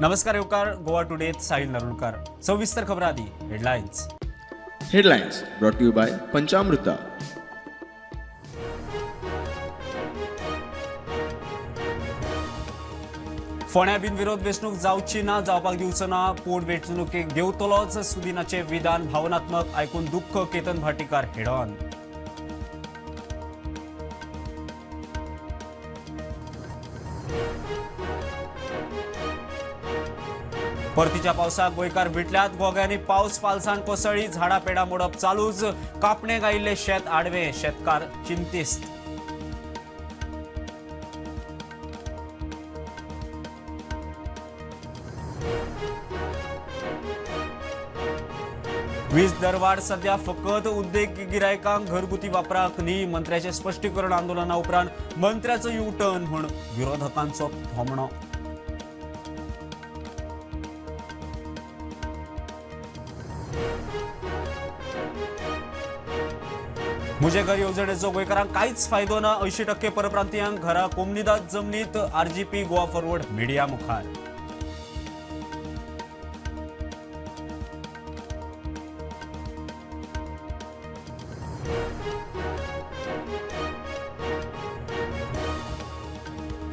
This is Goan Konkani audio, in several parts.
नमस्कार येवकार गोवा टुडेत साहिल नारुलकर. सविस्तर खबर आदी headlines. Headlines brought to you by Panchamruta. फोंड्या बिनविरोध वेंचणूक जावची ना, जावपाक दिवचो ना, पोट वेंचणुकेक देंवतलोच, सुदिनाचें विधान भावनात्मक, आयकून दुख्ख, केतन भाटीकार हेडॉन. परतीच्या पावसाक गोंयकार विटल्यात, गोग्यांनी पावस पालसाण कोसळ्ळी, झाडां पेडां मोडप चालूच, कापणे गायिल्ले शेत आडवे, शेतकार चिंतेस्त. वीज दरवाढ सध्या फकत उद्देग गिरायकांक घरगुती वापराक न्ही, मंत्र्याचें स्पश्टीकरण आंदोलना उपरांत मंत्र्याचो यू टर्न म्हूण विरोधकांचो थोमणो. मुझे घर येवजणेचो गोंयकारांक कांयच फायदो ना, 80% परप्रांतीयांक घरा कोमनिदाद जमनीत, आरजीपी गोवा फॉरवर्ड मिडिया मुखार.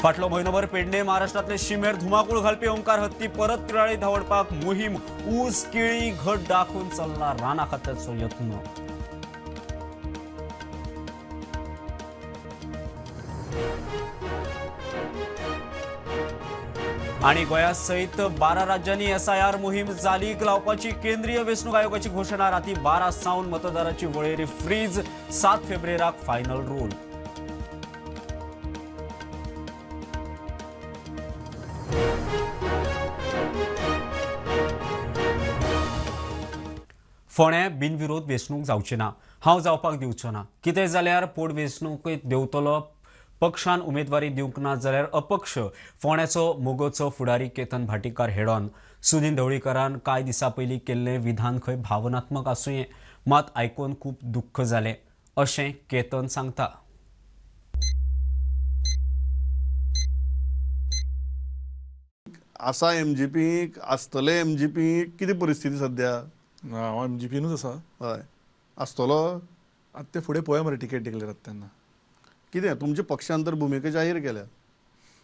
फाटलो म्हयनोभर पेडणे महाराष्ट्रांतले शिमेर धुमाकूळ घालपी ओंकार हत्ती परत तिराळी धांवडपाक मोहीम, ऊस केळी घट दाखोवन चल्ला राना खात्याचो यत्न. आणि गोंया सहित 12 राज्यांनी एसआयआर मोहीम चालीक लावपाची केंद्रीय वेंचणूक आयोगाची घोशणा. राती 12 सावन मतदाराची वळेरी फ्रीज, 7 फेब्रुवारीक फायनल रोल. फोंड्या बिनविरोध वेंचणूक जावची ना, हांव जावपाक दिवचो ना, कितें जाल्यार पोट वेंचणुकेंत देंवतलो, पक्षान उमेदवारी दिवंक ना जाल्यार अपक्ष, फोंड्याचो मोगोचो फुडारी केतन भाटीकार हेडॉन. सुदीन ढवळीकरान कांय दिसां पयलीं केल्लें विधान खंय भावनात्मक आसुंये, मात आयकून खूब दुख्ख जालें अशें केतन सांगता. आसा एमजीपी आसतले, एमजीपी कितें परिस्थिती सद्या? हांव एमजीपीनूच आसा. हय आसतलो. आतां ते फुडें पळोवया मरे तिकेट डिक्लेर जाता तेन्ना. कितें तुमच्या पक्षान तर भुमिका जाहीर केल्या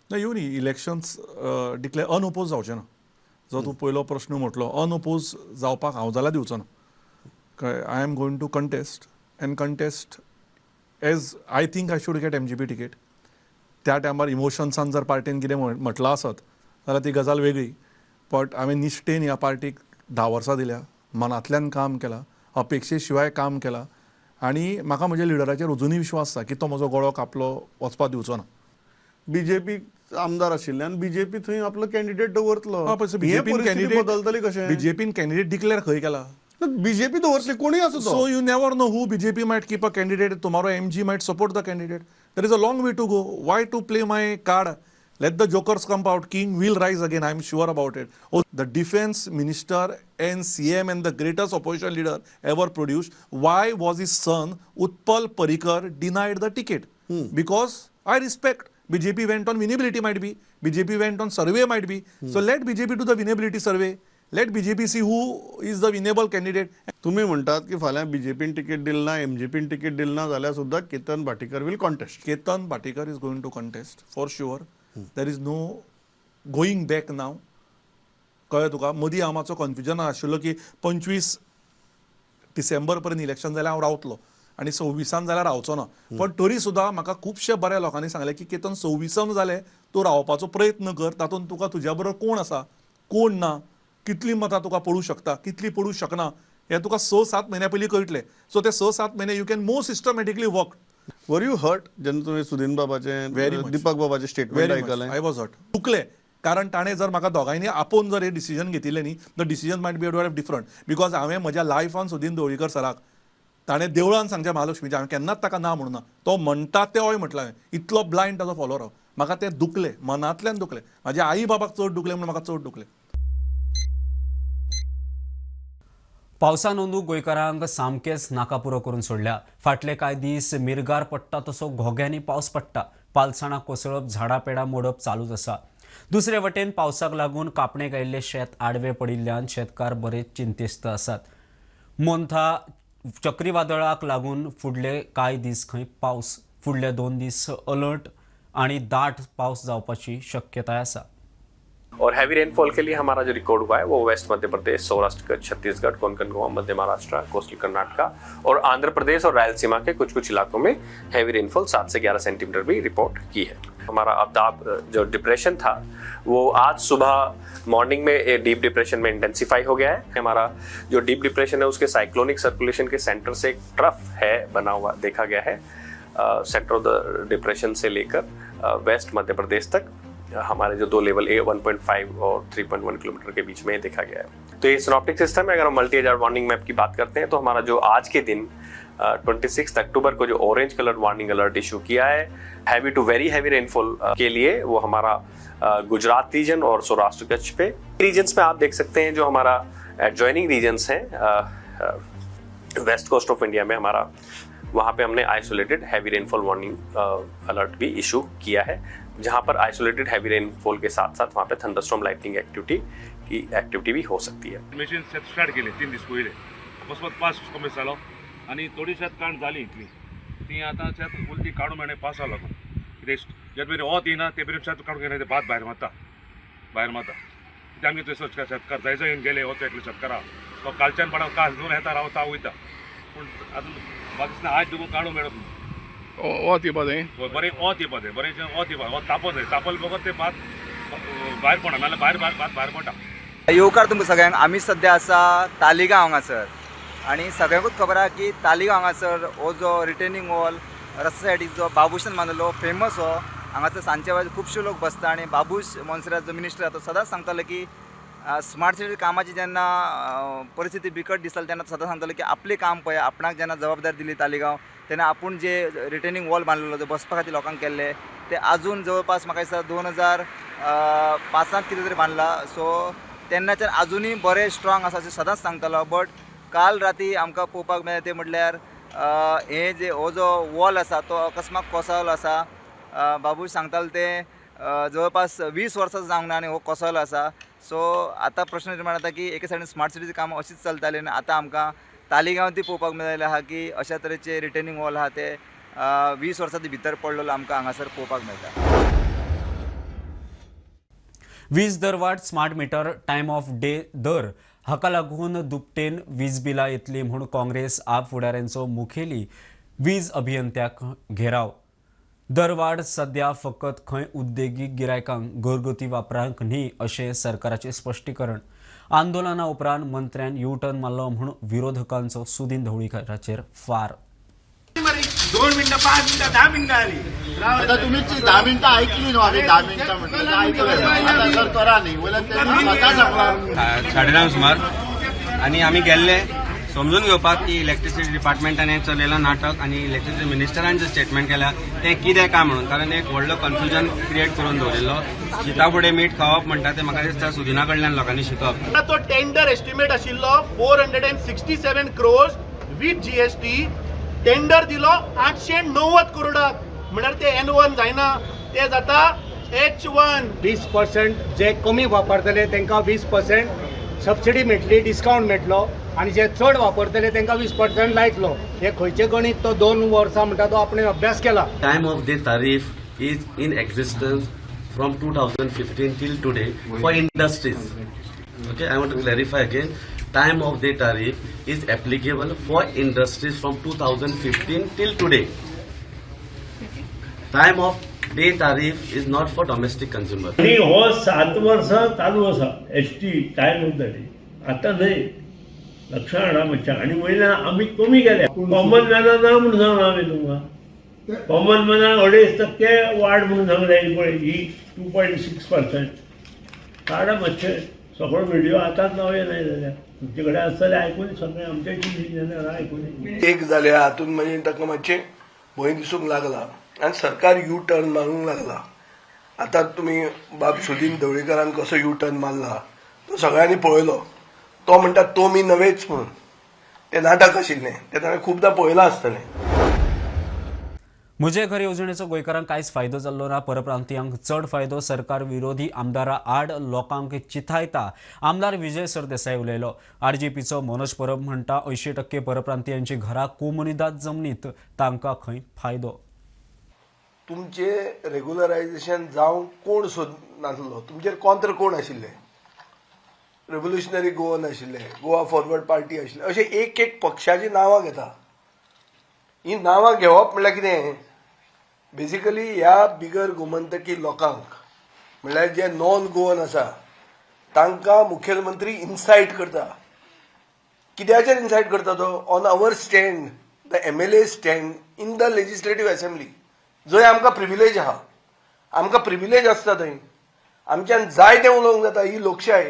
ना, येवनी इलेक्शन्स डिक्लेर अनओपोज जावचें ना. जो तूं पयलो प्रश्न म्हटलो अनओपोज जावपाक हांव जाल्यार दिवचो ना. कळ्ळें? I am going to contest and contest as I think I should get MGP ticket. त्या टायमार इमोशन्सान जर पार्टीन कितें म्हटलां आसत जाल्यार ती गजाल वेगळी, बट हांवें निश्ठेन ह्या पार्टीक 10 वर्सां दिल्या, मनांतल्यान काम केलां, अपेक्षे शिवाय काम केलां आनी म्हाका म्हज्या लिडराचेर अजुनूय विश्वास आसा की तो म्हजो गळो कापलो वचपाक दिवचो ना. बीजेपी आमदार आशिल्ल्यान बीजेपी थंय आपलो कॅन्डिडेट दवरतलो. बदलतली कशें? बीजेपीन कॅन्डिडेट डिक्लेअर खंय केला? बीजेपी दवरतली, कोणूय आसूं. So you never know who BJP might keep a candidate. Tomorrow MG might support the candidate. There is a long way to go. Why to play my card? Let the jokers come out. King will rise again. I am sure about it. Oh, the defense minister and CM and the greatest opposition leader ever produced. Why was his son Utpal Parrikar denied the ticket? Because I respect. BJP went on winnability might be. BJP went on survey might be. So let BJP do the winnability survey. Let BJP see who is the winnable candidate. तुम्ही म्हणतात की फाल्यां बीजेपीन तिकीट दिल ना, एमजीपीन तिकीट दिल ना जाल्यार सुद्धा Ketan Bhatikar will contest. Ketan Bhatikar is going to contest for sure. There is no going back now. कळ्ळें तुका? मदीं हांव मातसो कन्फ्युजन आशिल्लो की 25 डिसेंबर पर्यंत इलेक्शन जाल्यार हांव रावतलो आनी 26 जाल्यार रावचो ना. पण तरी सुद्दां म्हाका खुबशे बऱ्या लोकांनी सांगलें की केतन 26 जालें तूं रावपाचो प्रयत्न कर, तातूंत तुका तुज्या बरोबर कोण आसा कोण ना, कितलीं मतां तुका पडूं शकता कितलीं पडूं शकना हें तुका 6-7 म्हयन्या पयलीं कळटलें. सो ते 6-7 म्हयने you can more systematically work. Were you hurt जेन्ना तुवें सुदीन बाबाचें, दीपक बाबाचें स्टेटमेंट आयकलें? I was hurt. चुकलें, कारण ताणें जर म्हाका दोगांयनी आपोवन जर हें डिसिजन घेतिल्लें न्ही, the decision might be different. Because हांवें म्हज्या लायफान सुदीन ढवळीकर सराक ताणें देवळान सांगचें महालक्ष्मीचें हांवें केन्नाच ताका ना म्हणूना, तो म्हणटा तें हय म्हटलें हांवें. इतलो ब्लायंड ताजो फॉलोवर हांव. म्हाका तें दुखलें, मनांतल्यान दुखलें. म्हाज्या आई बाबाक चड दुखलें म्हणून म्हाका चड दुखलें. पावसान अंदू गोंयकारांक सामकेंच नाकापुरो करून सोडल्या. फाटले कांय दीस मिरगार पडटा तसो घोग्यांनी पावस पडटा. पालसणां कोसळप, झाडां पेडां मोडप चालूच आसा. दुसरे वटेन पावसाक लागून कापणेक आयिल्ले शेत आडवे पडिल्ल्यान शेतकार बरेच चिंतेस्त आसात. मोंथा चक्रीवादळाक लागून फुडले कांय दीस खंय पावस, फुडले 2 दीस अलर्ट आणि दाट पावस जावपाची शक्यताय आसा. और हैवी रेनफॉल के लिए हमारा जो रिकॉर्ड हुआ है वो वेस्ट मध्य प्रदेश, सौराष्ट्र, छत्तीसगढ़, कोंकण गोवा, मध्य महाराष्ट्र, कोस्टल कर्नाटका और आंध्र प्रदेश और रायलसीमा के कुछ कुछ इलाकों में हैवी रेनफॉल 7 से 11 सेंटीमीटर भी रिपोर्ट की है. हमारा अवदाब जो डिप्रेशन था वो आज सुबह मॉर्निंग में डीप डिप्रेशन में इंटेंसिफाई हो गया है. हमारा जो डीप डिप्रेशन है उसके साइक्लोनिक सर्कुलेशन के सेंटर से एक ट्रफ है बना हुआ देखा गया है. सेंटर ऑफ the depression से लेकर वेस्ट मध्य प्रदेश तक हमारे जो 2 level A 1.5 Aur 3.1 kilometre K beach में देखा गया है. तो ये सिनॉप्टिक सिस्टम है. अगर हम मल्टी हजार्ड वार्निंग मैप की बात करते हैं तो हमारा जो आज के दिन 26 अक्टूबर को जो orange colour warning alert issue किया है heavy to very heavy rainfall के लिए, वो हमारा गुजरात रीजन और सौराष्ट्र कच्छ पे रीजन्स में आप देख सकते हैं. जो हमारा एडजॉइनिंग रीजन्स हैं वेस्ट कोस्ट ऑफ इंडिया में हमारा, वहाँ पे हमने isolated heavy rainfall warning alert भी इशू किया है, जहाँ पर आइसोलेटेड हैवी रेनफॉल के साथ साथ वहाँ पे थंडरस्टॉर्म लाइटनिंग एक्टिविटी भी हो सकती है. मशीन शेत स्टार्ट केले 3 दीस पयले, अकस्मात पास कमी जालो आनी थोडी शेत काण जाली इतली ती आतां शेत उलटी काडूंक मेळना पावसा लागून. कितें जे मेरेन वत येयना ते मेरेन शेत काडूंक येना, ते भात भायर मारता भायर मारता. कित्याक आमगे थंयसर शेतकार जाय जाय येवन गेले, वच एकले शेतकार आहा तो कालच्यान पडा काल घेवन येता रावता वयता, पूण आतां म्हाका दिसना आज देखून काडूंक मेळत न्हू. वत येवपा जाय, बरें वत येवपा जाय, बरें वत येवपा, वत तापत जाय, तापल बगर तें भात भायर पडना, नाल्यार भायर भात भायर पडटा. येवकार तुमकां सगळ्यांक. आमी सद्या आसा तालिगांव हांगासर आनी सगळ्यांकूच खबर आहा की तालिगांव हांगासर हो जो रिटेनिंग वॉल रस्त्या सायडीक जो बाबूशान बांदिल्लो फेमस हो, हांगासर सांजच्या वेळार खुबशे लोक बसता आनी बाबूश मोन्सेरात जो मिनिस्टर आहा तो सदांच सांगतालो की स्मार्ट सिटी कामाची जेन्ना परिस्थिती बिकट दिसताली तेन्ना सदांच सांगतालो की आपलें काम पळय, आपणाक जेन्ना जबाबदारी दिली तालिगांव तेन्ना आपूण जे रिटेनिंग वॉल बांदलेलो जो बसपा खातीर लोकांक केल्ले ते आजून जवळपास म्हाका दिसता 2005 कितें तरी बांदला. सो तेन्नाच्यान आजुनूय बरें स्ट्रांग आसा अशें सदांच सांगतालो. बट काल राती आमकां पळोवपाक मेळ्ळें तें म्हटल्यार हे जे हो जो वॉल आसा तो अकस्मात कोसळ्ळो आसा. बाबूश सांगतालो तें जवळपास 20 वर्सां जावंक ना आनी हो कोसळ्ळो आसा. सो आतां प्रश्न निर्माण जाता की एके सायडीन स्मार्ट सिटीचें काम अशीच चलतालें आनी आतां आमकां तालिगांव ती पळोवपाक मेळिल्लें आहा की अशा तरेचे रिटेनिंग वॉल आहा ते 20 वर्सां भितर पडलेलो आमकां हांगासर पळोवपाक मेळटा. वीज दरवाड, smart meter, time of day दर हाका लागून दुपटेन वीज बिलां येतली म्हूण काँग्रेस आप फुडाऱ्यांचो मुखेली वीज अभियंत्याक घेराव. दरवाड सद्या फकत खंय उद्देगीक गिरायकांक घरगुती वापरांक न्ही अशें सरकाराचें स्पश्टीकरण. आंदोलना उपरांत मंत्र्यान यू टर्न मारलो म्हूण विरोधकांचो सुदीन ढवळीकाराचेर फार. 2 मिनिटं 5 मिनिटं 10 मिनिटं आली. आता तुम्ही 10 मिनिटं ऐकली न्हू, आम्ही 10 मिनिटं म्हटलं ऐकलं सर करा न्ही स्वतः सांगला. 9:30 सुमार आनी आमी गेल्ले समजून घेवपाक की इलेक्ट्रिसिटी डिपार्टमेंटान हें चलयलां नाटक आनी इलेक्ट्रिसिटी मिनिस्टरान जे स्टेटमेंट केल्या तें कितें काय म्हणून, कारण एक व्हडलो कन्फ्युजन क्रिएट करून दवरिल्लो. शिता फुडें मीठ खावप म्हणटा तें म्हाका दिसता सुदिना कडल्यान लोकांनी शिकप. तो टेंडर एस्टिमेट आशिल्लो 467 क्रोर्स विथ जीएसटी, टेंडर दिलो 890 करोडाक, म्हळ्यार ते N1 जायना ते जाता H1. 20% जे कमी वापरतले तांकां 20% सबसिडी मेळटली, डिस्कावंट मेळटलो आनी जे चड वापरतले तांकां 20% लायतलो. हे खंयचें गणीत तो 2 वर्सां म्हणटा तो आपणे अभ्यास केला. Time of day tariff is in existence from 2015 till today for industries. Okay, I want to clarify again. Time of day tariff is applicable for industries from 2015 till today. Time of day tariff is not for domestic consumer. आणि हो 7 वर्सां चालू आसा ST time of the day, आतां न्हय. लक्षात हाडा मातशें. आनी वयल्यान आमी कमी केल्या, कॉमन मॅनाक ना म्हणून सांगलां आमी तुमकां. कॉमन मॅनाक 2.5% वाड म्हणून सांगल्या ही पळय ही 2.6%. काडा मातशें सगळो व्हिडिओ आतांच लावया न्हय जाल्यार तुमचे कडेन आसतलें आयकून सगळें आमच्या जाल्यार आयकून. एक जाल्या हातून म्हणजे ताका मातशें भंय दिसूंक लागला आनी सरकार यू टर्न मारूंक लागला. आतां तुमी बाब सुदीन ढवळीकारान कसो यू टर्न मारला तो सगळ्यांनी पळयलो. तो म्हणटा तो मी नव्हेच म्हणून, तें नाटक आशिल्लें, तें ताणें खुबदां पळयलां आसतलें. म्हजें घर येवजणेचो गोंयकारांक कांयच फायदो जाल्लो ना, परप्रांतीयांक चड फायदो। सरकार विरोधी आमदारा आड लोकांक चिथायता, आमदार विजय सरदेसाय उलयलो। आरजीपीचो मनोज परब म्हणटा 80% परप्रांतीयांची घरां कोमुनिदाद जमनीत, तांकां खंय फायदो। तुमचे रेगुलरायझेशन जावंक कोण सोदनासलो, तुमचेर कॉन्त्र कोण आशिल्ले? रेव्होल्युशनरी गोवन आशिल्ले, गोवा फॉरवर्ड पार्टी आशिल्ले, अशे एक एक पक्षाची नांवां घेता। ही नांवां घेवप म्हणल्यार कितें? बेसिकली ह्या बिगर गोमंतकी लोकांक, म्हणल्यार जे नॉन गोवन आसा तांकां मुखेलमंत्री इन्सायट करता। कित्याचेर इन्सायट करता तो? On our stand, the MLA stand in the legislative assembly, जंय आमकां प्रिविलेज आहा, आमकां प्रिविलेज आसता, थंय आमच्यान जाय तें उलोवंक जाता। ही लोकशाय,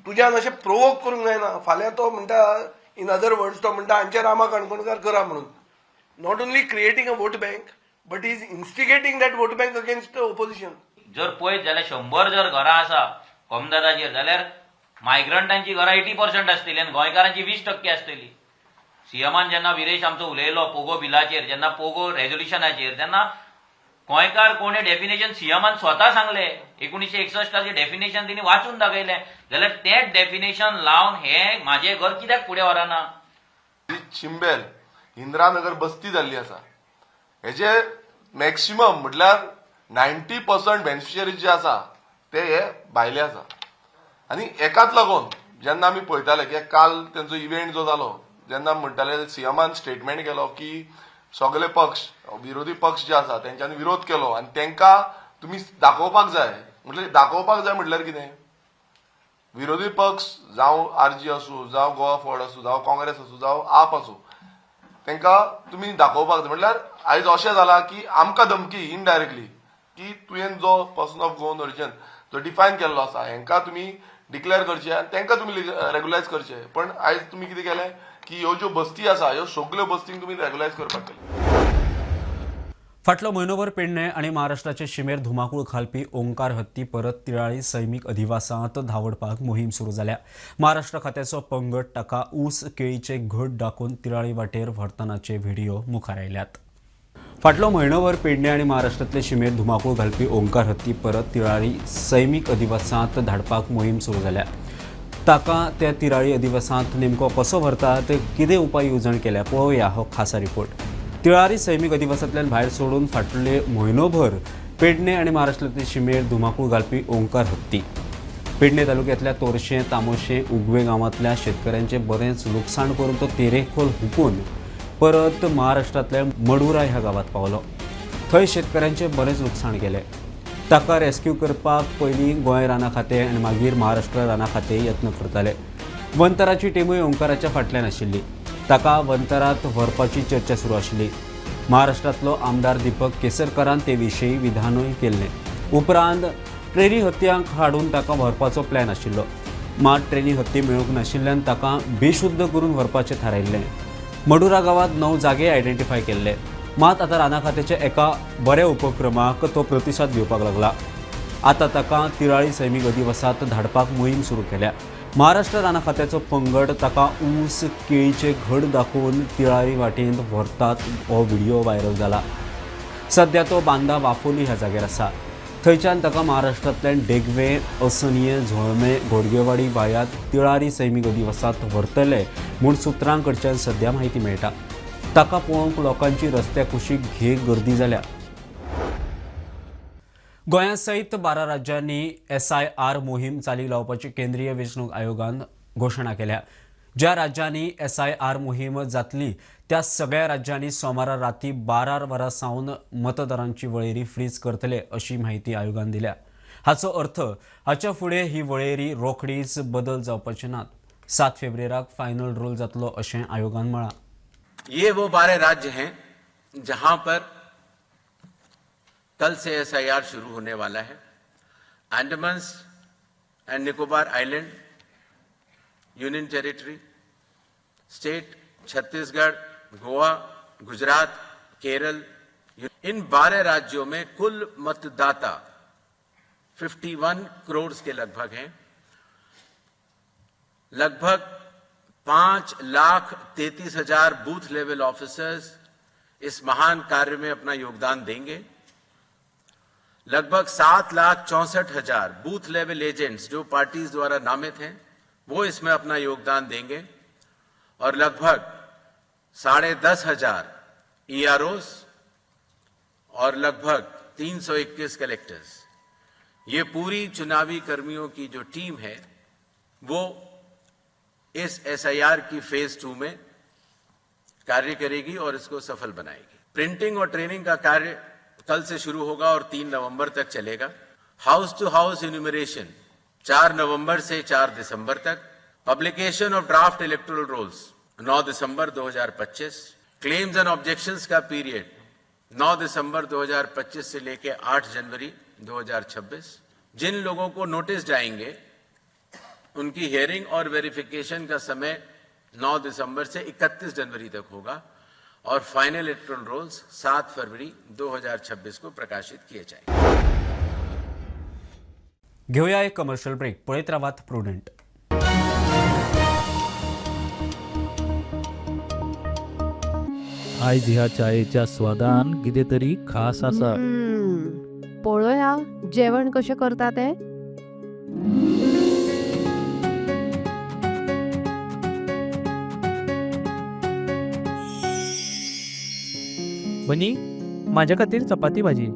तुज्यान अशें प्रोवोक करूंक जायना। फाल्यां तो म्हणटा, इन अदर वर्ड्स तो म्हणटा आमच्या रामा काणकोणकार करा म्हणून। Not only creating a vote bank, but is instigating that vote bank against the opposition. जर पळयत जाल्यार 100 जर घरां आसा कोमदादाचेर जाल्यार मायग्रंटांची घरां 80% आसतली आनी गोंयकारांची 20% आसतली। सीएमान जेन्ना विरेश आमचो उलयलो पोगो बिलाचेर, जेन्ना पोगो रेजोल्युशनाचेर, तेन्ना गोंयकार कोण डेफिनेशन सीएमान स्वता सांगले। 1961 डेफिनेशन तिणी वाचून दाखयलें, जाल्यार तें डेफिनेशन लावन हे माझे घर कित्याक फुडें व्हरना? चिंबेल इंदिरानगर बस्ती जाल्ली आसा, हेजे मॅक्सिमम म्हटल्यार 90% बेनिफिशरी जे आसा ते हे भायले आसा। आनी एकाच लागून जेन्ना आमी पळयताले की काल तेंचो इव्हेंट जो जालो, जेन्ना म्हणटाले सीएमान स्टेटमेंट केलो की सगळे पक्ष, विरोधी पक्ष जे आसा तेंच्यांनी विरोध केलो आनी तेंकां तुमी दाखोवपाक जाय। म्हटल्यार दाखोवपाक जाय म्हटल्यार कितें? विरोधी पक्ष जावं आरजी आसूं, जावं गोवा फॉरवर्ड आसूं, जावं काँग्रेस आसूं, जावं आप आसूं, तेंकां तुमी दाखोवपाक जाय। म्हटल्यार आयज अशें जालां की आमकां धमकी इनडायरेक्टली की तुवें जो पर्सन ऑफ गोवन ओरिजन जो डिफायन केल्लो आसा हेंकां तुमी डिक्लेअर करचे आनी तेंकां तुमी रेगुलायज करचे। पण आयज तुमी कितें केलें की ह्यो ज्यो बस्ती आसा ह्यो सगल्यो बस्तींक तुमी रेगुलायज करपाक केलें। फाटलो म्हयनोभर पेडणे आनी महाराष्ट्राचे शिमेर धुमाकूळ घालपी ओंकार हत्ती परत तिळाळी सैमीक अधिवासांत धांवडपाक मोहीम सुरू जाल्या। महाराष्ट्र खात्याचो पंगड ताका ऊस केळीचे घट दाखोवन तिळाळी वाटेर व्हरतनाचे व्हिडिओ मुखार आयल्यात। फाटलो म्हयनोभर पेडणे आनी महाराष्ट्रांतले शिमेर धुमाकूळ घालपी ओंकार हत्ती परत तिळाळी सैमीक अधिवासांत धाडपाक मोहीम सुरू जाल्या। ताका त्या तिराळी अधिवासांत नेमको कसो व्हरतात, कितें उपाय येवजण केल्या, पळोवया हो खासा रिपोर्ट। तिळारी सैमीक अधिवासांतल्यान भायर सोडून फाटले म्हयनोभर पेडणे आनी महाराष्ट्रांतले शिमेर धुमाकूळ घालपी ओंकार हत्ती पेडणे तालुक्यांतल्या तोरशें, तामोशें, उगवे गांवांतल्या शेतकऱ्यांचें बरेंच लुकसाण करून तो तेरेखोल हुपून परत महाराष्ट्रांतल्या मडुरा ह्या गांवांत पावलो। थंय शेतकऱ्यांचें बरेंच लुकसाण केलें। ताका रेस्क्यू करपाक पयलीं गोंय रानां खातें आनी मागीर महाराष्ट्र रानां खातें यत्न करताले। वंतराची टिमूय ओंकाराच्या फाटल्यान आशिल्ली। ताका वंतरात व्हरपाची चर्चा सुरू आशिल्ली। महाराष्ट्रांतलो आमदार दीपक केसरकरान ते विशीं विधानूय केल्लें। उपरांत ट्रेनी हत्यांक हाडून ताका व्हरपाचो प्लॅन आशिल्लो, मात ट्रेनी हत्ती मेळूंक नाशिल्ल्यान ताका बेशुद्ध करून व्हरपाचें थारायिल्लें। मडुरा गांवांत 9 जागे आयडेंटिफाय केल्ले, मात आतां रानां खात्याच्या एका बऱ्या उपक्रमाक तो प्रतिसाद दिवपाक लागला। आतां ताका तिराळी सैमीक अधिवासांत धाडपाक मोहीम सुरू केल्या। महाराष्ट्र रानां खात्याचो पंगड ताका ऊस केळीचे घड दाखोवन तिळारी वाटेंत व्हरतात हो व्हिडिओ व्हायरल जाला। सध्या तो बांदा वाफोली ह्या जाग्यार आसा। थंयच्यान ताका महाराष्ट्रांतल्यान डेगवे, असनीय, झोळमे, घोडगेवाडी वायात तिळारी सैमीक अधिवासांत व्हरतले म्हूण सुत्रां कडच्यान सध्या म्हायती मेळटा। ताका पळोवंक लोकांची रस्त्या कुशीक घे गर्दी जाल्या। गोंया सयत 12 राज्यांनी SIR मोहीम चालीक लावपाची केंद्रीय वेंचणूक आयोगान घोशणा केल्या। ज्या राज्यांनी SIR मोहीम जातली त्या सगळ्या राज्यांनी सोमारा राती 12 वरां सावन मतदारांची वळेरी फ्रीज करतले अशी म्हायती आयोगान दिल्या। हाचो अर्थ हाच्या फुडें ही वळेरी रोखडीच बदल जावपाचे नात। 7 फेब्रुवारीक फायनल रोल जातलो अशें आयोगान म्हळां। ये वो 12 राज्य हैं जहां पर कल से SIR शुरू होने वाला है। Andaman and Nicobar island union territory, state Chhattisgarh, Goa, Gujarat, Kerala, in 12 राज्यों में कुल मतदाता 51 करोड़ के लगभग हैं। लगभग 5,33,000 बूथ लेवल ऑफिसर्स इस महान कार्य में अपना योगदान देंगे। लगभग 7,64,000 बूथ लेवल एजेंट्स जो पार्टीज द्वारा नामित हैं वो इसमें अपना योगदान देंगे और लगभग 10,500 EROs और लगभग 321 कलेक्टर्स, ये पूरी चुनावी कर्मियों की जो टीम है वो इस SIR की फेज 2 में कार्य करेगी और इसको सफल बनाएगी। प्रिंटिंग और ट्रेनिंग का कार्य कल से शुरू होगा और 3 नवंबर तक चलेगा। हाउस टू हाउस इन्यूमरेशन 4 नवंबर से 4 दिसंबर तक, publication of draft electoral rolls 9 December 2025, claims and objections का पीरियड 9 दिसंबर 2025 से लेकर 8 जनवरी 2026। जिन लोगों को नोटिस जाएंगे उनकी हियरिंग और वेरिफिकेशन का समय 9 दिसंबर से 31 जनवरी तक होगा और फाइनल इलेक्टोरल रोल्स 7 फरवरी 2026 को प्रकाशित किए जाएंगे। घेऊया एक कमर्शियल ब्रेक। पळयत रावात प्रुडंट। आयज ह्या चायेच्या स्वादान कितें तरी खास आसा। पळोवया जेवण कशें करता तें। वनी, माझ्या खातीर चपाती भाजी।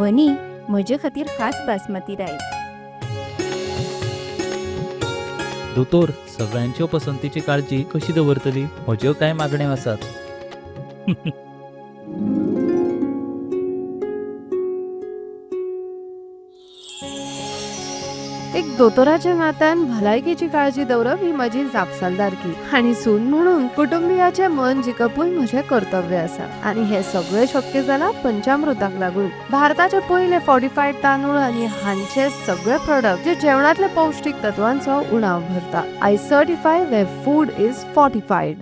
वनी, म्हजे खातीर खास बासमती रायस। दोतोर, सगळ्यांच्यो पसंतीची काळजी कशी दवरतली? म्हज्यो कांय मागण्यो आसात। एक दोतोराच्या नात्यान भलायकेची काळजी दवरप ही म्हजी जापसालदारकी आनी सून म्हणून कुटुंबियाचें मन जिखपूय म्हजें कर्तव्य आसा आनी हें सगळें शक्य जालां पंचामृताक लागून। भारताचे पयले फॉर्टिफायड तांदूळ आनी हांचे सगळे प्रोडक्ट जे जेवणांतले पौष्टीक तत्वांचो उणाव भरता। I certify where food is fortified.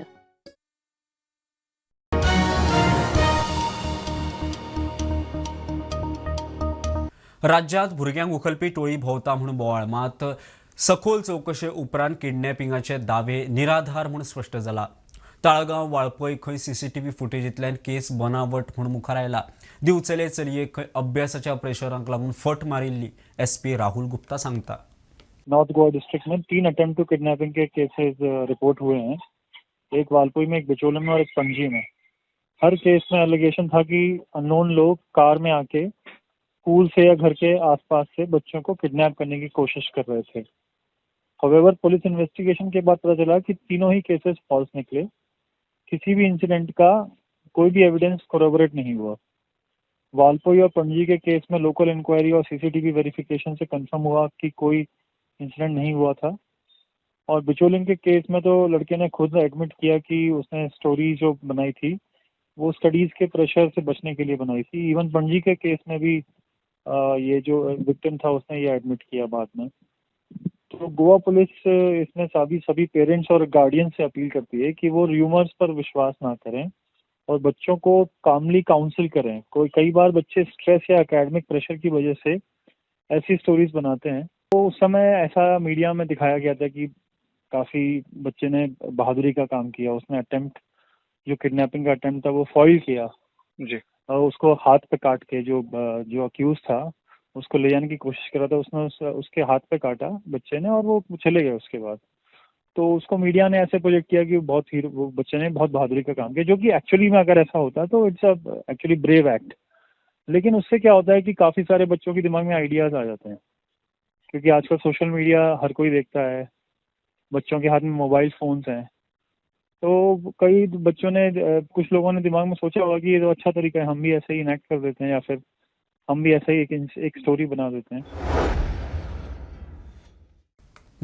राज्यात भुरग्यांक उखलपी टोळी भोंवता म्हूण बोवाळ, मात सखोल चवकशे उपरांत किडनॅपिंगाचे दावे निराधार म्हूण स्पश्ट जाला। ताळगांव वाळपय खंय सीसीटीव्ही फुटेजींतल्यान केस बनावट म्हूण मुखार आयला। दिवचले चलयेक खंय अभ्यासाच्या प्रेशराक लागून फट मारिल्ली, एसपी राहुल गुप्ता सांगता। नॉर्थ गोवा डिस्ट्रिक्ट में 3 अटेम्प्ट टू किडनैपिंग के केसेस रिपोर्ट हुए हैं, एक वालपोई में, एक बिचोलिम में और एक पणजी में। हर केस में एलिगेशन था कि अननोन लोग कार में आके स्कूल से या घर के आसपास से बच्चों को किडनैप करने की कोशिश कर रहे थे। हाउएवर पुलिस इन्वेस्टिगेशन के बाद पता चला कि तीनों ही केसेस फॉल्स निकले। किसी भी इंसिडेंट का कोई भी एविडेंस कोरोबोरेट नहीं हुआ। वालपोई और पणजी के केस में लोकल इंक्वायरी और सीसीटीवी वेरिफिकेशन से कंफर्म हुआ कि कोई इंसिडेंट नहीं हुआ था। और बिचोलिम के केस में तो लड़के ने खुद एडमिट किया कि उसने स्टोरी जो बनाई थी वो स्टडीज़ के प्रेशर से बचने के लिए बनाई थी। इवन पणजी के केस में भी ये जो विक्टिम था उसने ये एडमिट किया बाद में। तो गोवा पुलिस इसमें सभी पेरेंट्स और गार्डियन से अपील करती है कि वो र्यूमर्स पर विश्वास ना करें और बच्चों को कामली काउंसिल करें। कोई कई बार बच्चे स्ट्रेस या एकेडमिक प्रेशर की वजह से ऐसी स्टोरीज बनाते हैं। तो उस समय ऐसा मीडिया में दिखाया गया था कि काफ़ी बच्चे ने बहादुरी का काम किया, उसने अटेम्प्ट जो किडनैपिंग का अटेम्प्ट था वो फॉइल किया जी, और उसको हाथ पे काट के जो अक्यूज था उसको ले जाने की कोशिश कर रहा था, उसने उसके हाथ पे काटा बच्चे ने और वो चले गए। उसके बाद तो उसको मीडिया ने ऐसे प्रोजेक्ट किया कि बहुत ही वो बच्चे ने बहुत बहादुरी का काम किया, जो कि एक्चुअली में अगर ऐसा होता तो it's a actually brave act. लेकिन उससे क्या होता है कि काफ़ी सारे बच्चों के दिमाग में आइडियाज़ आ जाते हैं, क्योंकि आजकल सोशल मीडिया हर कोई देखता है, बच्चों के हाथ में मोबाइल फ़ोन्स हैं। तो कई बच्चों ने, कुछ लोगों ने दिमाग में सोचा होगा कि ये तो अच्छा तरीका है, हम भी ऐसे ही इनैक्ट कर देते हैं या फिर हम भी ऐसे ही एक स्टोरी बना देते हैं।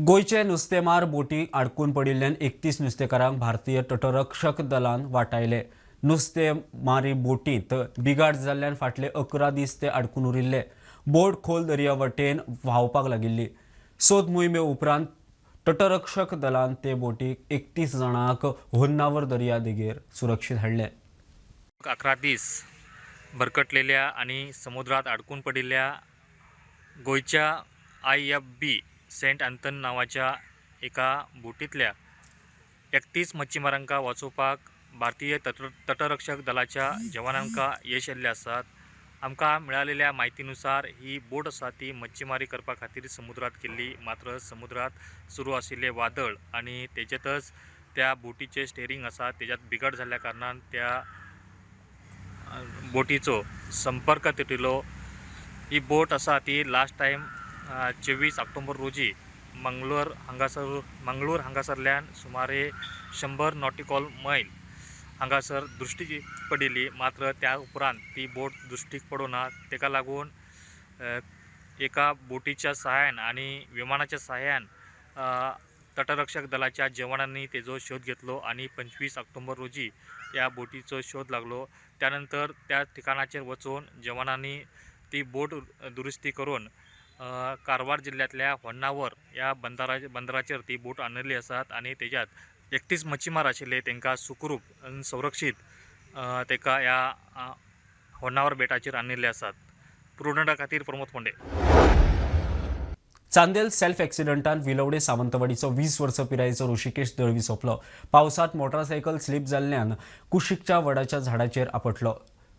गोंयचे नुस्तेमार बोटी आडकून पडिल्ल्यान 31 नुस्तेकारांक भारतीय तटरक्षक दलान वाटायले। नुस्तेमारी बोटींत बिगाड जाल्ल्यान फाटले 11 दीस ते आडकून उरिल्ले। बोट खोल दर्या वटेन व्हांवपाक लागिल्ली। सोद मोहिमे उपरांत तटरक्षक दलान ते बोटीक 31 जाणांक होन्नावर दर्या देगेर सुरक्षीत हाडले। 11 दीस भरकटलेल्या आणि समुद्रात अडकून पडिल्ल्या गोंयच्या IFB Saint Anton नावाच्या एका बोटीतल्या 31 मच्छीमारांका वाचोवपाक भारतीय तटरक्षक दलाच्या जवानांका यश येयल्लें आसात। आमकां मिळालेल्या म्हायतीनुसार ही बोट आसा ती मच्छीमारी करपा खातीर समुद्रात गेल्ली, मात्र समुद्रात सुरू आशिल्लें वादळ आनी तेजेतच त्या बोटीचें स्टेरींग आसा तेज्यात बिगड जाल्ल्या कारणान त्या बोटीचो संपर्क तुटिल्लो। ही बोट आसा ती लास्ट टायम 24 ऑक्टोबर रोजी मंगळूर हांगासरल्यान सुमारे 100 नॉटिकल मैल हांगासर दृश्टी पडिल्ली, मात्र त्या उपरांत ती बोट दृश्टीक पडूना। ताका लागून एका बोटीच्या सहाय्यान आनी विमानाच्या सहाय्यान तटरक्षक दलाच्या जवानांनी तेजो शोध घेतलो आनी 25 ऑक्टोबर रोजी त्या बोटीचो शोध लागलो। त्यानंतर त्या ठिकाणाचेर वचून जवानांनी ती बोट दुरुस्ती करून कारवार जिल्ह्यांतल्या होन्नावर ह्या बंदराचेर ती बोट आणिल्ली आसात आनी तेज्यात 31 मच्छीमार आशिल्ले तांकां सुखरूप संरक्षीत ताका ह्या होन्नावर बेटाचेर आणिल्ले आसात। प्रुडंटा खातीर प्रमोद फोंडे। चांदेल सेल्फ एक्सिडंटान विलवडे सावंतवाडीचो 20 वर्सां पिरायेचो ऋषिकेश दळवी सोंपलो। पावसांत मोटरसायकल स्लीप जाल्ल्यान कुशीकच्या वडाच्या झाडाचेर आपटलो।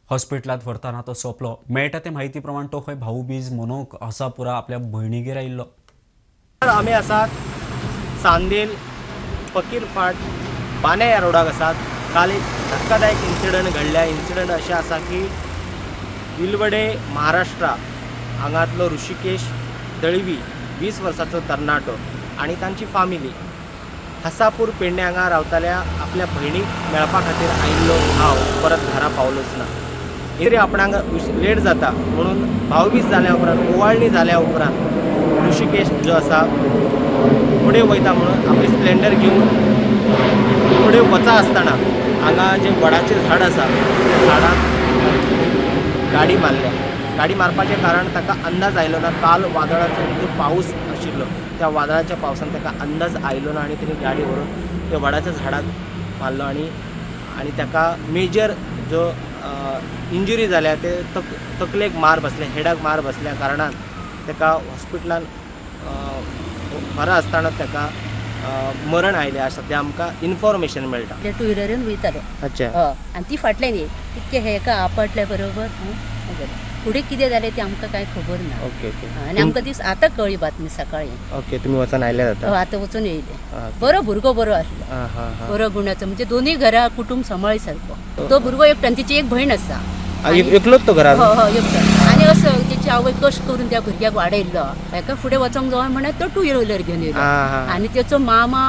हॉस्पिटलांत व्हरतना तो सोंपलो। मेळटा ते म्हायती प्रमाण तो खंय भाऊबीज मनोवंक हसापुरा आपल्या भयणीगेर आयिल्लो। आमी आसात चांदेल फकीर फाट बाने ह्या रोडाक आसात। काल एक धक्कादायक इन्सिडंट घडल्या। इन्सिडंट अशें आसा की विलवडे महाराष्ट्रा हांगांतलो ऋषिकेश दळवी 20 वर्साचो तरणाटो आनी तांची फामिली हसापूर पेडणे हांगा रावताल्या आपल्या भयणीक मेळपा खातीर आयिल्लो भाव परत घरा पावलोच ना। तरी आपणाक लेट जाता म्हणून भावबीज जाल्या उपरांत ओवाळणी जाल्या उपरांत ऋषिकेश जो आसा फुडें वयता म्हणून आपली स्प्लेंडर घेवन फुडें वचा आसतना हांगा जें वडाचें झाड आसा त्या झाडाक गाडी मारल्या। गाडी मारपाचें कारण ताका अंदाज आयलो ना। काल वादळाचो जो पावस आशिल्लो त्या वादळाच्या पावसान ताका अंदाज आयलो ना आनी तेणी गाडी व्हरून त्या वडाच्या झाडाक मारलो आनी आनी ताका मेजर जो इंजुरी जाल्या ते तकलेक मार बसले, हेडाक मार बसल्या कारणान ताका हॉस्पिटलान बरो आसतना ताका मरण आयलें। सद्या आमकां इन्फॉर्मेशन मेळटा। टू व्हिलरीन वयतालो। अच्छा। आनी ती फाटल्यान येयली तितकें हेका आपटल्या बरोबर फुडें कितें जालें तें आमकां कांय खबर ना। Okay okay. आनी आमकां दीस आतां कळ्ळी बातमी सकाळीं। ओके, तुमी वचून आयले आतां? आतां वचून येयले। बरो भुरगो बरो आसलो, बरो गुणाचो, म्हणजे दोनूय घरा कुटूंब सांबाळी सारको। तो भुरगो एकटो आनी तिची एक भयण आसा। एकलोच तो घरान? हय एकटो। आनी असो तेची आवय कश्ट करून त्या भुरग्याक वाडयल्लो। हेका फुडें वचोंक जाय म्हणून तो टू व्हिलर घेवन येयलो आनी तेचो मामा,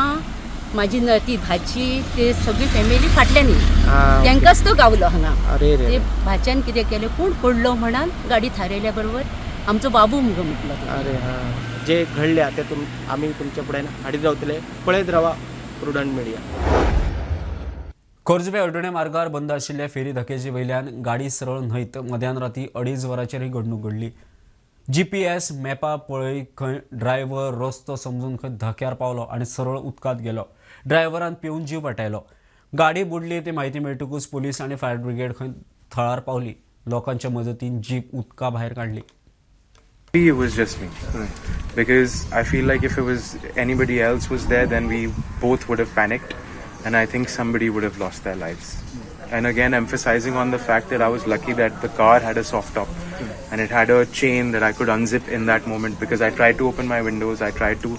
माझी ती भाची, ते सगळी फॅमिली फाटल्यान येयली। तांकांच तो गावलो हांगा। ते भाच्यान कितें केलें, कोण पडलो म्हणान गाडी थारयल्या बरोबर आमचो बाबू मुगो म्हटलो। अरे हां, जे घडल्या ते आमी तुमच्या फुड्यान हाडीत रावतले। पळयत रावा प्रुडंट मिडिया। खोर्जुवे अडणे मार्गार बंद आशिल्ल्या फेरी धकेजी वयल्यान गाडी सरळ न्हंयत मध्यान राती 2:30 वरांचेर ही घडणूक घडली। जीपीएस मॅपा पळय खंय ड्रायव्हर रस्तो समजून खंय धक्यार पावलो आनी सरळ उदकांत गेलो। ड्रायव्हरान पिवन जीव वाटायलो। गाडी बुडली ती म्हायती मेळटकूच पुलीस आनी फायर ब्रिगेड खंय थळार पावली। लोकांच्या मजतीन जीप उदका भायर काडली। It was just me, because I feel like if it was anybody else was there, then we both would have panicked, and I think somebody would have lost their lives. And again, emphasizing on the fact that I was lucky that the car had a soft top and it had a chain that I could unzip in that moment, because I tried to open my windows, I tried to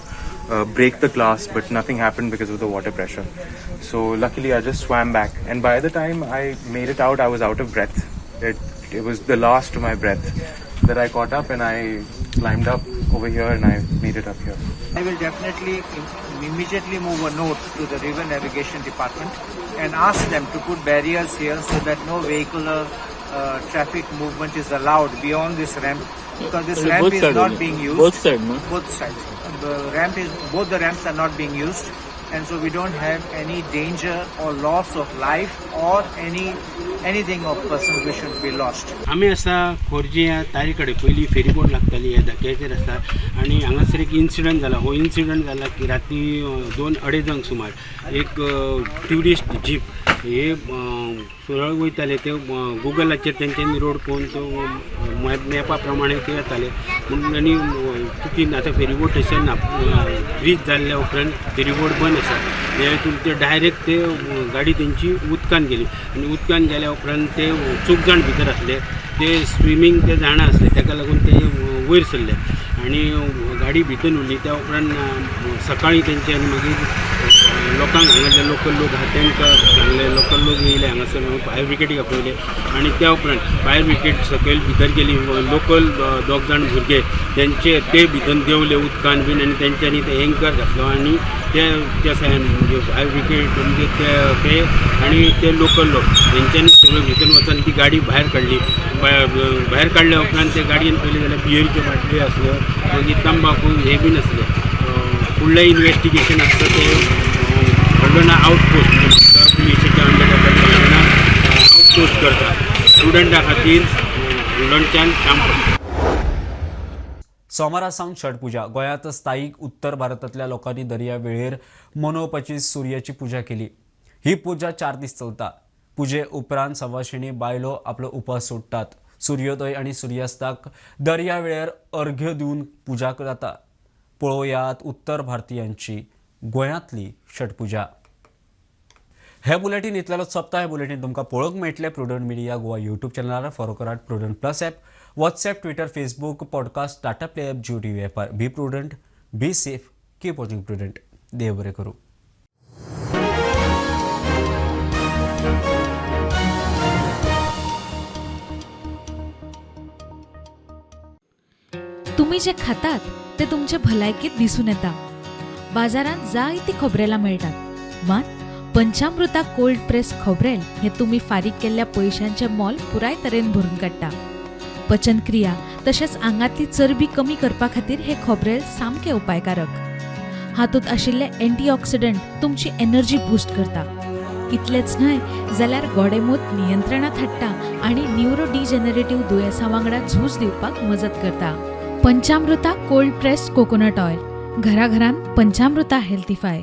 break the glass, but nothing happened because of the water pressure. So luckily I just swam back, and by the time I made it out, I was out of breath. It was the last of my breath that I caught up, and I climbed up over here and I made it up here. I will definitely immediately move a note to the River Navigation Department and ask them to put barriers here so that no vehicular traffic movement is allowed beyond this ramp, because this ramp is not being used. Both sides, no? Both sides. The ramp is, both the ramps are not being used, and so we don't have any danger or loss of life or anything of persons which should be lost. आमी आसा खोर्जी ह्या तारी कडेन पयलीं फेरीबोट लागताली ह्या धक्याचेर आसा आनी हांगासर एक इन्सिडंट जाला. हो इन्सिडंट जाला की राती 2-2:30 सुमार एक ट्युरिस्ट जीप हे सरळ वयताले. ते गुगलाचेर तेंच्यांनी रोड पळोवन तो मॅपा प्रमाणे ते येताले म्हणून आनी चुकीन आतां फेरीबोट थंयसर ना, ब्रीज जाल्ल्या उपरांत फेरीबोट बंद आसा. हे हितून ते डायरेक्ट ते गाडी तेंची उदकान गेली आनी उदकान गेल्या उपरांत ते चौग जाण भितर आसले, ते स्विमींग ते जाणा आसले, ताका लागून ते वयर सरले आनी गाडी भितर उरली. त्या उपरांत सकाळीं तेंचे आनी मागीर लोकांक हांगासरले लोकल लोक आहा तांकां सांगले, लोकल लोक येयले हांगासर, फायर ब्रिगेडीक आपयले आनी त्या उपरांत फायर ब्रिगेड सकयल भितर गेली. लोकल दोग जाण भुरगे तेंचे ते भितर देंवले उदकान बीन आनी तेंच्यांनी ते एंकर घातलो आनी ते त्या सायन म्हणजे फायर ब्रिगेड म्हणजे ते आनी ते लोकल लोक तेंच्यांनी सगळे भितर वचून ती गाडी भायर काडली. भायर काडल्या उपरांत ते गाडयेन पयलें जाल्यार बियरीच्यो बाटल्यो आसल्यो, मागीर तंबाकू हे बीन आसले. फुडलें इन्वेस्टिगेशन आसता तें हळदोणा आवटपोस्ट म्हणजे पुलिसाच्या अंडर हळदोणा आवटपोस्ट करता. स्टुडंटा खातीर हळदोणच्यान काम करता. सोमारा सावन छठ पुजा. गोंयांत स्थायीक उत्तर भारतांतल्या लोकांनी दर्या वेळेर मनोवपाची सुर्याची पुजा केली. ही पुजा 4 दीस चलता. पुजे उपरांत सवाशिणी बायलो आपलो उपास सोडटात. सुर्योदय आनी सुर्यास्ताक दर्या वेळेर अर्घ्य दिवन पुजा जाता. पळोवयात उत्तर भारतीयांची गोंयांतली छठ पुजा. हे बुलेटीन इतल्यालोच सोंपता. हे बुलेटीन तुमकां पळोवंक मेळटलें प्रुडंट मिडिया गोवा यूट्यूब चॅनलार. फॉलो करात Prudent plus app, WhatsApp, Twitter, Facebook, podcast, Tata Play app, Jio TV ॲपार. Be prudent, be safe, keep watching Prudent. देव बरें करूं. तुमी जे खातात ते तुमचे भलायकेत दिसून येता. बाजारांत जायती खोबरेलां मेळटात, मात पंचामृता कोल्ड प्रेस खोबरेल हे तुमी फारीक केल्ल्या पयशांचें मोल पुराय तरेन भरून काडटा. पचनक्रिया तशेंच आंगांतली चरबी कमी करपा खातीर हे खोबरेल सामकें उपायकारक. हातूंत आशिल्ले एंटीऑक्सिडंट तुमची एनर्जी बूस्ट करता. इतलेंच न्हय जाल्यार गोडेंमूत नियंत्रणांत हाडटा आनी न्युरो डिजनरेटिव्ह दुयेंसां वांगडा झूज दिवपाक मजत करता. Panchamrita cold pressed coconut oil, घराघरांत पंचामृता हेल्थीफाय.